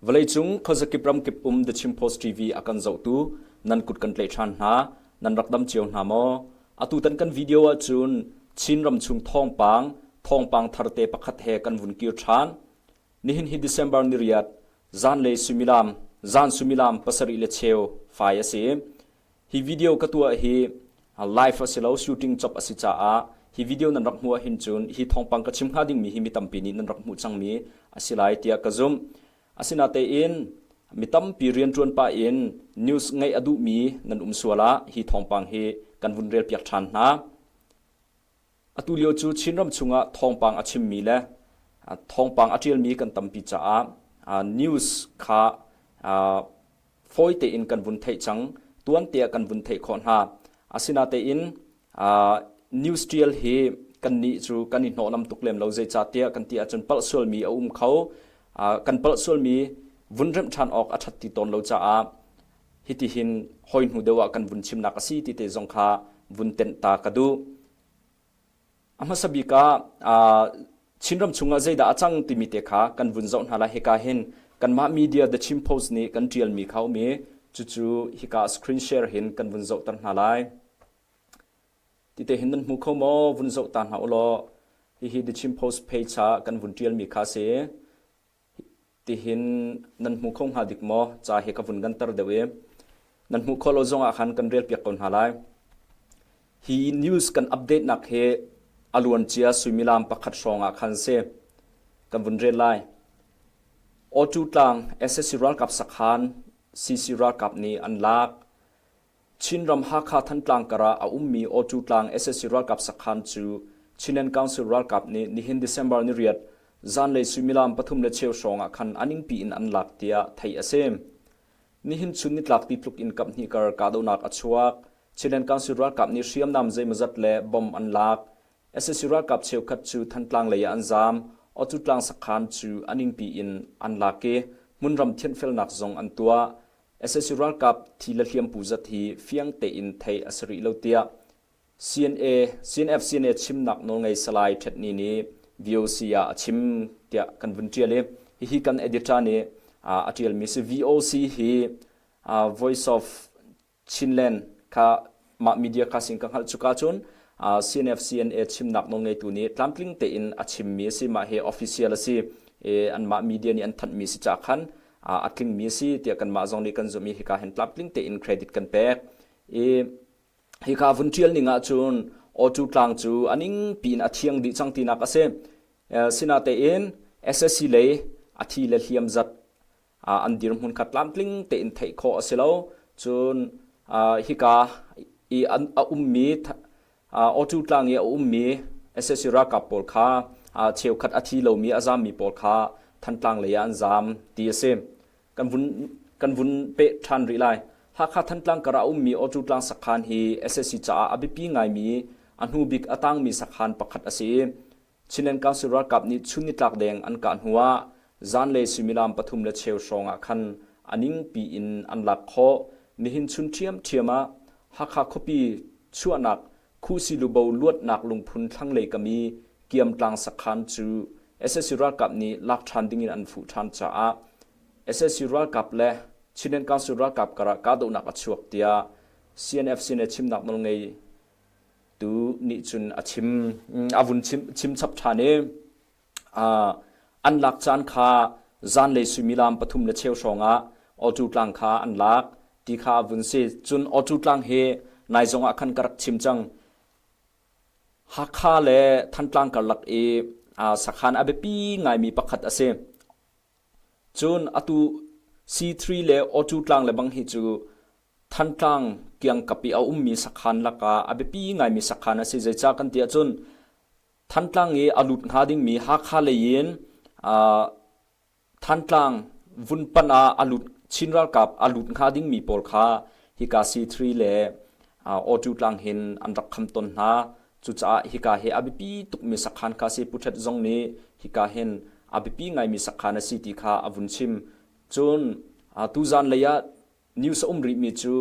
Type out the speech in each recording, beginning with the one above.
Vawleicung khuazakip ramkip um The Chin Post TV a kan zohtu nan kut kan tlaih ṭhan hna. Nan rak dam cio hna maw? Atutan kan video ahcun Chin ramchung thawngpang, thawngpang tharte pakhat he kan vun kir ṭhan. Nihin hi December niriat, zanlei suimilam, zan suimilam pasarih le cheu fai a si. Hi video ka tuah hi live a si lo, shooting cop a si caah hi video nan rak hmuh ahhin cun hi thawngpang ka chim hnga dingmi hi mi tampi nih nan rak hmuh cangmi a si lai tiah ka zumh. Asinatein mi tampi rianṭuan pah in news ngaih a duhmi nan um sual ah hi thawngpang hi kan vun relpiak ṭhan hna. Atu lio cu Chinram chungah thawngpang a chimmi le thawngpang a ṭialmi kan tampi caah news kha fawi tein kan vun theih cang. Tuan te ah kan vun theih khawh hna. Asinatein news ṭial hi kannih cu kan i hnawhnam tuk lem lo. Zeicahtiah kan ti ahcun palh sualmi a um kho. Kan palh sualmi vun remh ṭhan awk a ṭhat ti tawn lo caah hitihin hawi hnu deuh ah kan vun chimnak a si ti te zong kha vun tenh ta ka duh. A hmasa bik ah Chinram chungah zeidah a cang timi te kha kan vun zoh hna lai. Hika hin kanmah media The Chin Post nih kan ṭialmi kha um i cucu hika screen share hin kan vun zohter hna lai. Tite hin nan hmu kho maw? Vun zoh ta hna u law. Hihi The Chin Post page ah kan vun ṭialmi kha a si. Tihin nan hmu kho hnga dik maw? Ca hi ka vun ganter deuh i nan hmuh khawh lo zongah khan kan relpiak ko hna lai. Hi news kan update nak hi a luancia suimilam pakhat hrawng ah khan si. Kan vun rel lai. Awtu tlang SSC ralkap sakhan CC ralkap nih an lak. Chinram Hakha Thantlang kar ah a ummi Awtu tlang sac ralkap sakhan cu Chinland Council ralkap nih nihin December niriat zanlei suimilam pathum le cheu hrawng ah khan a ningpi in an lak tiah theih a si. Nihin chun nitlak ti tluk in kaphnih kar kahdohnak a chuak. Chinland Council ralkap nih hriamnam zeimawzat le bomb an lak. Sac ralkap cheukhat cu Thantlang lei ah an zaam. Awtu tlang sakhan cu a ningpi in an lak i hmunram thianhfelnak zong an tuah. Sac ralkap thi le hliampu zat hi fiang tein theih a si rih lo tiah CNA, CNF CNA chimnak nawlngei Salai Htet Ni nih VOC ah a chim tiah kan vun ṭial i hihi kan editor nih a ṭialmi si. VOC hi Voice of Chinland kha mah media kha sin ka hngalh cuka cun CNF CNA chimnak nawlngeitu nih tlamtling tein a chimmi a si mah hi official a si i anmah media nih an thanhmi si ca khan a tlingmi a si tiah kanmah zong nih kan zumh i hika hin tlamtling tein credit kan pek i hika vun ṭial ning ahcun Awtu tlang cu a ning piin a thiang dih cang tinak a si sinatein SSC lei a thi le hliam zat an dirhmun kha tlamtling tein theih khawh a si lo. Cun hika i a ummi Awtu tlang i a ummi sac ralkap pawl kha cheukhat a thi lomi a zammi pawl kha Thantlang lei ah an zam ti a si. Kan vun kan vun peh ṭhan rih lai. Hakha Thantlang kar ah a ummi Awtu tlang sakhan hi sac caah a biapi ngaimi a hnu bik a tangmi sakhan pakhat a si i Chinland Council ralkap nih chun nitlak deng an kah hnuah zanlei suimilam pathum le cheu hrawng ah khan a ningpi in an lak khawh. Nihin chun ṭhiamṭhiam ah Hakha khuapi chuahnak Khuhsi Lubo luatnak lungphun thlanglei kam i Kiamtlang sakhan cu sac ralkap nih lak ṭhan dingin an fuh ṭhan caah sac ralkap le Chinland Council ralkap karah kahdohnak a chuak tiah CNFC nih chimnak nawlngei tu nih cun a chim a vun chim chim chap ṭhan i an lak caan kha zanlei suimilam pathum le cheu hrawng ah Awtu tlang kha an lak ti kha a vun si cun Awtu tlang hi nai zong ah khan ka rak chim cang Hakha le Thantlang karlak i sakhan a biapi ngaimi pakhat a si cun atu C3 le Awtu tlang le bang hi cu Thantlang kiangkap i a ummi sakhan lakah a biapi ngaimi sakhan a si. Zeicah kan ti ahcun Thantlang i a lut hnga dingmi Hakha lei in Thantlang vun panh ah a lut Chin ralkap a lut hnga dingmi pawl kha hika C3 le Awtu tlang hin an rak kham ton hna. Cucaah hika hi a biapi tukmi sakhan kha si. Pu Htet zong nih hika hin a biapi ngaimi sakhan a si ti kha a vun chim. Cun tuzan lei ah News a um rihmi cu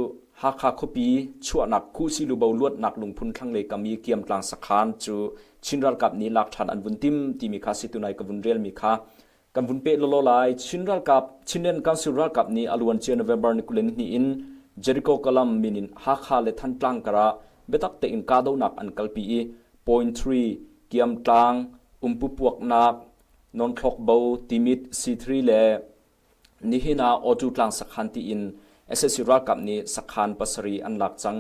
Hakha khuapi chuahnak Khuhsi Lubo luatnak lungphun thlanglei kam i Kiamtlang sakhan cu Chin ralkap nih lak ṭhan an vun tim timi kha si tunai ka vun relmi kha. Kan vun peh lawlaw lai. Chin ralkap Chinland Council ralkap nih a luancia November ni 22 in Jericho Kalam min in Hakha le Thantlang karah biatak tein kahdohnak an kalpi i Point 3, Kiamtlang, Umpupuaknak, Nonthlokbo, Timit, C3 le nihin ah Awtu tlang sakhan tiin sac ralkap nih sakhan pasarih an lak cang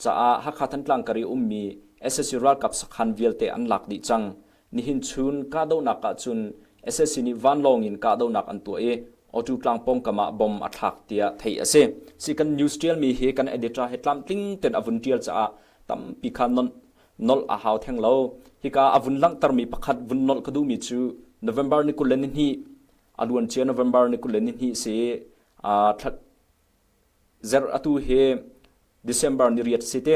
caah Hakha Thantlang kar i ummi sac ralkap sakhan vialte an lak dih cang. Nihin chun kahdohnak ahcun sac nih vanlawng in kahdohnak an tuah i Awtu tlang pawngkam ah bom a thlak tiah theih a si. Si kan news ṭialmi hi kan editor he tlamtling ten a vun ṭial caah tampi kha non nolh a hau theng lo. Hika a vun langhtermi pakhat vun nolh ka duhmi cu November ni 22 a luancia November ni 22 si zarh atu hi December ni riat si te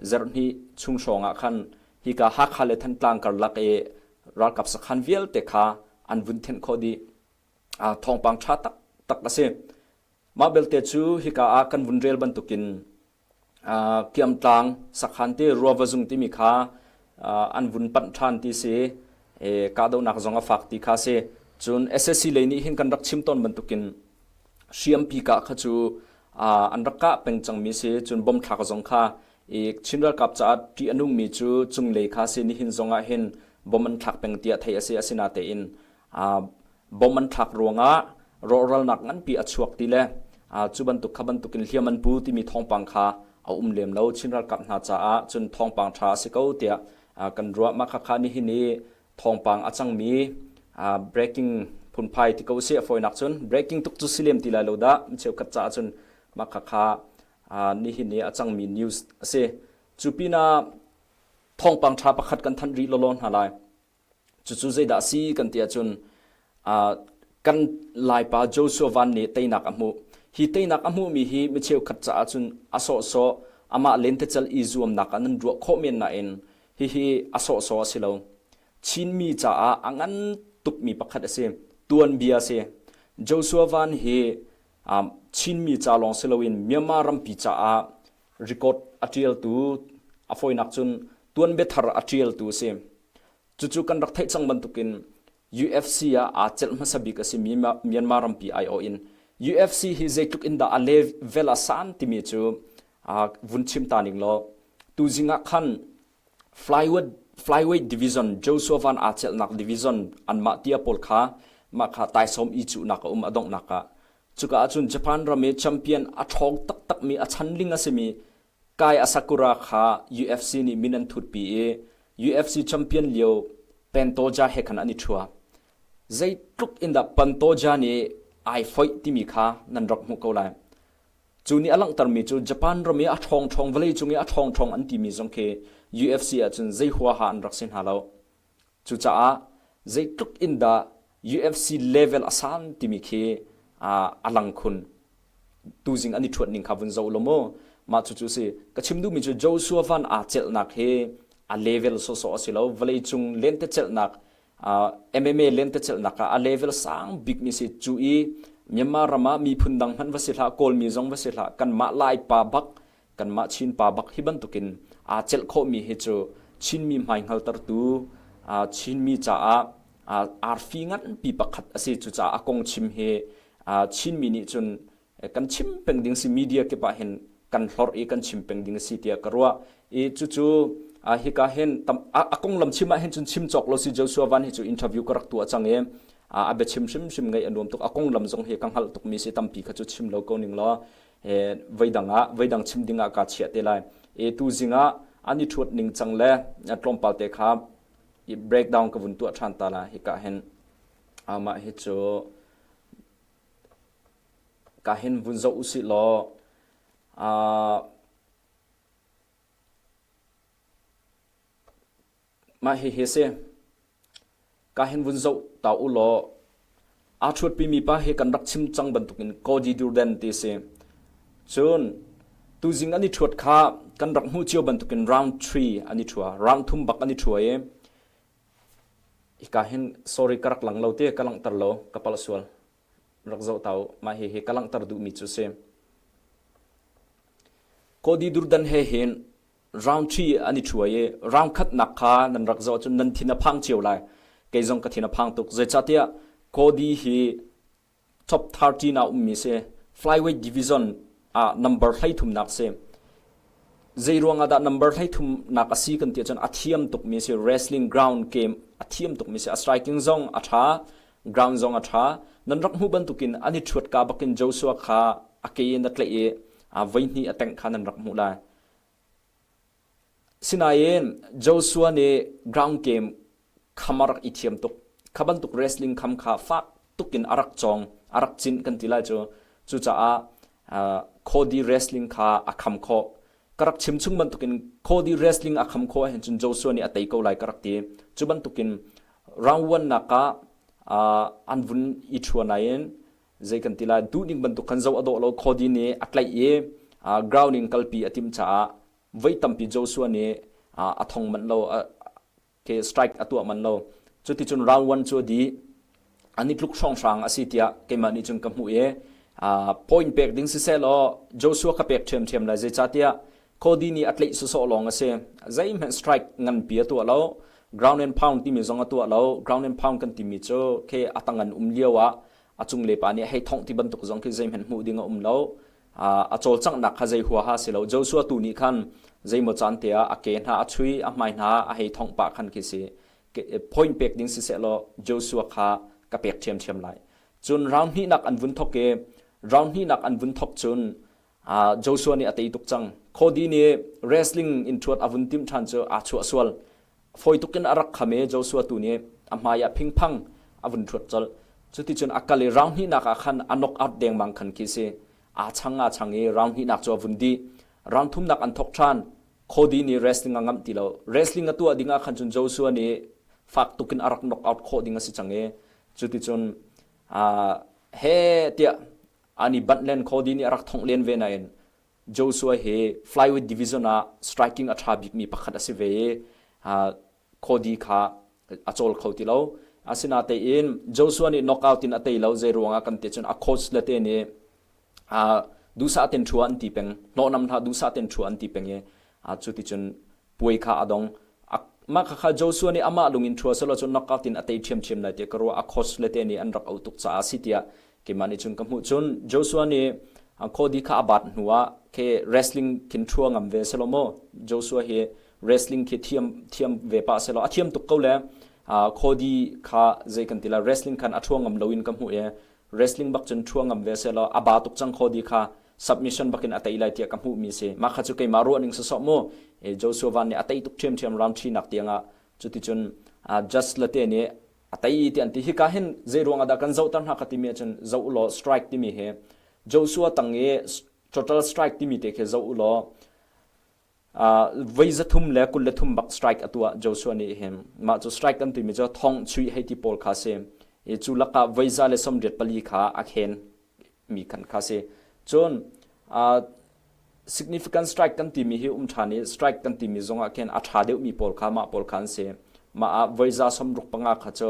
zarh hnih chung hrawng ah khan hika Hakha le Thantlang karlak i ralkap sakhan vialte kha an vun thenh khawh dih. Thawngpang ṭha taktak a si. Mah belte cu hika ah kan vun rel bantukin Kiamtlang sakhan te Ruava zung timi kha an vun panh ṭhan ti si. Kahdohnak zong a fak ti kha si. Cun SSC lei nih hin kan rak chim tawn bantukin hriampi kah kha cu an rak kah peng cangmi si. Cun bom thlak zong kha i Chin ralkap caah ṭih a nungmi cu cunglei kha si. Nihin zong ah hin bom an thlak peng tiah theih a si. Asinatein bom an thlak ruangah rawhralnak nganpi a chuak ti le cu bantuk kha bantukin hliam an pu timi thawngpang kha a um lem lo. Chin ralkap hna caah cun thawngpang ṭha a si ko tiah kan ruah. Mah khakha nihin i thawngpang a cangmi breaking phunphai ti ko si a fawinak cun breaking tuk cu si lem ti lai lo dah cheukhat caah cun mah khakha nihin i a cangmi news a si. Cu pinah thawngpang ṭha pakhat kan thanh rih lawlaw hna lai. Cucu zeidah a si kan ti ahcun kan Laipa Joshua Van nih teinak a hmuh. Hi teinak a hmuhmi hi mi cheukhat caah cun a sawhsawh amah lentecelh i zuamnak ah nan ruah khawh men nain hihi a sawhsawh a si lo. Chinmi caah a ngan tukmi pakhat a si. Tuanbia a si. Joshua Van hi Chinmi ca lawng si loin Myanmar rampi caah record a ṭialtu a fawinak cun tuanbia thar a ṭialtu a si. Cucu kan rak theih cang bantukin UFC ah aa celh hmasa bik a simi Myanmar rampi aiawh in UFC hi zeitluk in dah a level a san timi cu vun chim ta ning law tuzing ah khan flyweight flyweight division Joshua Van aa celhnak division anmah tia pawl kha mah kha taisawm i cuhnak a um a donghnak ah cuka ahcun Japan ram i champion a ṭhawng taktakmi a chanling a simi Kai Asakura kha UFC nih min an thutpi i UFC champion lio Pantoja he khan an i ṭhua. Zeitluk in dah Pantoja nih ai foih timi kha nan rak hmuh ko lai. Cu nih a langhtermi cu Japan ram i a ṭhawngṭhawng vawleicung i a ṭhawngṭhawng an timi zong khi UFC ahcun zei huaha an rak si hna lo. Cucaah zeitluk in dah UFC level a san timi khi a lang khun. Tuzing an i ṭhuat ning kha vun zoh law mu. Mah cucu si. Ka chim duhmi cu Joshua Van aa celhnak hi a level sawhsawh a si lo. Vawleicung lentecelhnak MMA lentecelhnak ah a level sang bikmi si. Cu i Myanmar ram ah miphun dang hmanh va si hlah, Kawlmi zong va si hlah, kanmah Laipa bak kanmah Chin pa bak hi bantukin aa celh khawhmi hi cu Chinmi hmaihngaltertu Chinmi caah arfi nganpi pakhat a si. Cucaah a kong chim hi Chinmi nih cun kan chim peng ding si media kip ah hin kan hlorh i kan chim peng ding a si tiah ka ruah. I cucu hika hin a konglam chim ah hin cun chim cawk lo si Joshua Van hi cu interview ka rak tuah cang i a biachim hrimhrim ngaih a nuam tuk. A konglam zong hi ka hngalh tukmi si tampi kha cu chim lo ko ning law voidang ah voidang chim ding ah kaa chiah te lai. E tu zing ah an i ṭhuat ning cang le tlawmpal te kha breakdown ka vun tuah ṭhan ta la hika hin amah hi cu ka hin vun zoh usih law Mah hihi si. Ka hin vun zoh ta u law aa ṭhuatpimi pa hi kan rak chim cang bantukin Cody Durden ti si. Cun tuzing an i ṭhuat kha kan rak hmuh cio bantukin round 3 an i ṭhua. Round thum bak an i ṭhua i hika hin sorry ka rak lang lo te ka langhter lo ka palh sual. Rak zoh ta u. Mah hihi ka langhter duhmi cu si. Cody Durden he hin round 3 an i ṭhuai i round khatnak kha nan rak zoh ahcun nan thin a phang cio lai. Kei zong ka thin a phang tuk. Zeicahtiah. Cody hi top 13 ah ummi si. Flyweight division ah number 13 nak si. Zei ruangah dah number 13 nak a si kan ti ahcun a thiam tukmi si. Wrestling ground game a thiam tukmi si. A striking zong a ṭha, ground zong a ṭha. Nan rak hmuh bantukin an i ṭhuat ka bakin Joshua kha a ke in a tlaih i voihnih a tengh kha nan rak hmuh lai. Sinain Joshua nih ground game kham a rak i thiam tuk. Kha bantuk wrestling kham kha fak tuk in a rak cawng, a rak cinh kan ti lai cu. Cucaah uh, Cody wrestling kha a kham khawh. Ka rak chim chung bantukin Cody wrestling a kham khawh ahhin cun Joshua nih a tei ko lai ka rak ti. Cu bantukin round one nak ah uh, an vun i ṭhua nain zei kan ti lai duhning bantuk khan zoh a dawh lo Cody nih a tlaih i uh, ground in kalpi a timh caah voi tampi Joshua nih uh, a thong manh lo ke strike a tuah man lo. Cuticun round one cu a dih. An i tluk hrawnghrang a si tiah keimah nih cun ka hmuh i point pek ding siseh law Joshua ka pek ṭhiamṭhiam lai zeicahtiah Cody nih a tlaih sawsawh lawng a si. Zeihmanh strike nganpi a tuah lo. Ground and pound timi zong a tuah lo. Ground and pound kan timi cu ke a tang an um lio ah a cung le pa nih hei thongh ti bantuk zong khi zeihmanh hmuh ding a um lo. A cawlcanghnak kha zei huaha si lo. Joshua tu nih khan zeimaw caan te ah a ke hna a chui, a hmai hna a hei thongh pah khan khi si. Point pek ding siseh law Joshua kha ka pek ṭhiamṭhiam lai. Cun round hnihnak an vun thok i round hnihnak an vun thok cun Joshua nih a tei tuk cang. Cody nih wrestling in ṭhuat a vun timh ṭhan cu aa chuah sual. Fawi tuk in a rak kham i Joshua tu nih a hmai ah phingphang a vun ṭhuat colh. Cuticun a kal i round hnihnak ah khan a knock out dengmang khan khi si. Aa chang aa chang i round hnihnak cu a vun dih. Round thumnak an thok ṭhan. Cody nih wrestling a ngamh ti lo. Wrestling a tuah ding ah khan cun Joshua nih fak tuk in a rak knock out khawh ding a si cang i cuticun he tiah an i banh len Cody nih a rak thongh len ve nain Joshua hi flyweight division ah striking a ṭha bikmi pakhat a si ve i Cody kha a cawl kho ti lo. Asinain Joshua nih knockout in a tei lo zei ruangah kan ti cun a coach le te nih duhsah ten ṭhua an ti peng hnawhnam hlah duhsah ten ṭhua an ti peng i cu ti cun puai kha a dong. Mah khakha Joshua nih amah lung in ṭhua selaw cun knockout in a tei ṭhiamṭhiam lai tiah ka ruah. A coach le te nih an rak auh tuk caah a si tiah keimah nih cun ka hmuh. Cun Joshua nih Cody kha a baat hnuah ke wrestling khin ṭhua ngam ve selaw maw Joshua hi wrestling khi thiam thiam ve pah selaw a thiam tuk ko le Cody kha zei kan ti lai wrestling khan a ṭhua ngam loin ka hmuh i wrestling bak cun ṭhua ngam ve selaw a ba tuk cang Cody kha submission bakin a tei lai tiah ka hmuhmi si. Mah kha cu keimah ruah ning sawsawh mu. Joshua Van nih a tei tuk ṭhiamṭhiam round ṭhi nak tiangah cuticun just late nih a tei ti an ti. Hika hin zei ruangah dah kan zohter hna ka timi ahcun zoh u law strike timi hi Joshua tang i total strike timi te khi zoh u law Voi 323 bak strike a tuah Joshua nih hin. Mah cu strike kan timi cu thong chuih hei ti pawl kha si. I cu lakah voi 184 kha a khen mi khan kha si. Cun significant strike kan timi hi um ṭhan i strike kan timi zongah khin a ṭha deuhmi pawl kha mah pawl kha an si. Mah ah voi 65 kha cu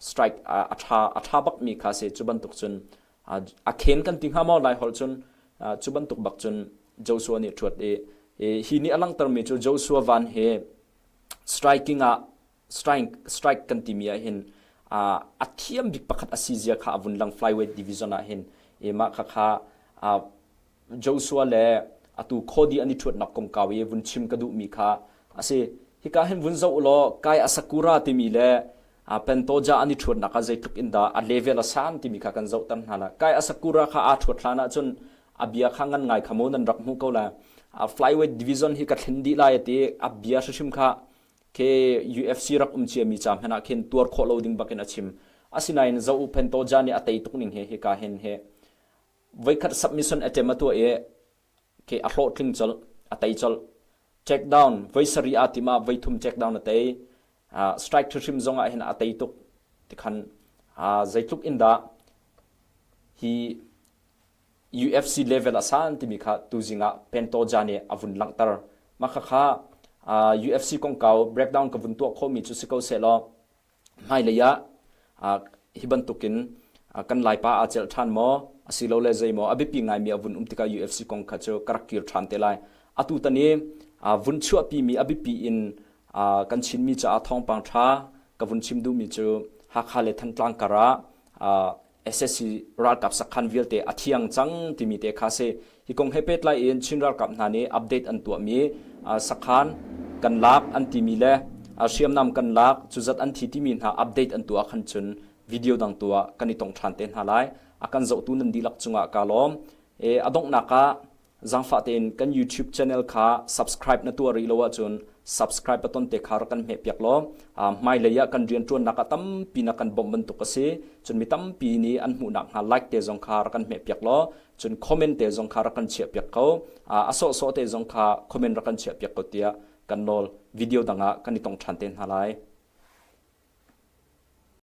strike a ṭha a ṭha bakmi kha si. Cu bantuk cun a khen kan ti hnga maw lai holh cun cu bantuk bak cun Joshua nih ṭhuat i hi nih a langhtermi cu Joshua Van hi striking ah strike strike kan timi ah hin a thiam bik pakhat a si zia kha a vun lang flyweight division ah hin i mah kha kha Joshua le atu Cody an i ṭhuatnak kongkau i vun chim ka duhmi kha a si. Hika hin vun zoh law Kai Asakura timi le Pantoja an i ṭhuatnak ah zeitluk in dah a level a san timi kha kan zohter hna la. Kai Asakura kha aa ṭhuat hlan ahcun a bia kha ngan ngai kha mu nan rak hmuh ko la. Flyweight division hi ka thlen dih lai ti a bia hrimhrim kha ke UFC rak um ciami ca hmanh ah khin tuar khawh lo ding bakin a chim. Asinain zoh u Pantoja nih a tei tuk ning he hika hin he voikhat submission attempt a tuah i ke a hlawhtling colh a tei colh check down voi sarih aa tim ah voi thum check down a tei strike hrim zong ah hin a tei tuk tikhan zeitluk in dah hi UFC level a san timi kha tuzing ah Pantoja nih a vun langhter mah kha UFC kongkau breakdown ka vun tuah khawhmi cu si ko seh law Hmailei ah hi bantukin kan Laipa aa celh ṭhan maw asilole zeimaw a biapi ngaimi a vun um tikah UFC kong kha cu ka rak kir ṭhan te lai. Atu tan i vun chuahpimi a biapi in kan Chinmi caah thawngpang ṭha ka vun chim duhmi cu Hakha le Thantlang kar ah. SSC ralkap sakhan vialte a thiang cang timi te kha si. Hi kong he pehtlai in Chin ralkap hna nih update an tuahmi sakhan kan lak an timi le hriamnam kan lak cuzat an thi timi hna update an tuah khan cun video dang tu ah kan i tong ṭhan te hna lai. A kan zohtu nan dihlak cungah ka lawm. E, a donghnak ah Zaangfah tein kan YouTube channel kha subscribe na tuah rih lo ahcun subscribe button te kha rak kan hmehpiak law hmailei ah kan rianṭuannak ah tampi na kan bawmh bantuk a si. Cun mi tampi nih an hmuh nakhnga like te zong kha rak kan hmehpiak law cun comment te zong kha rak kan chiahpiak ko. A sawhsawh te zong kha comment rak kan chiahpiak ko tiah kan nawl. Video dang ah kan i tong ṭhan te hna lai.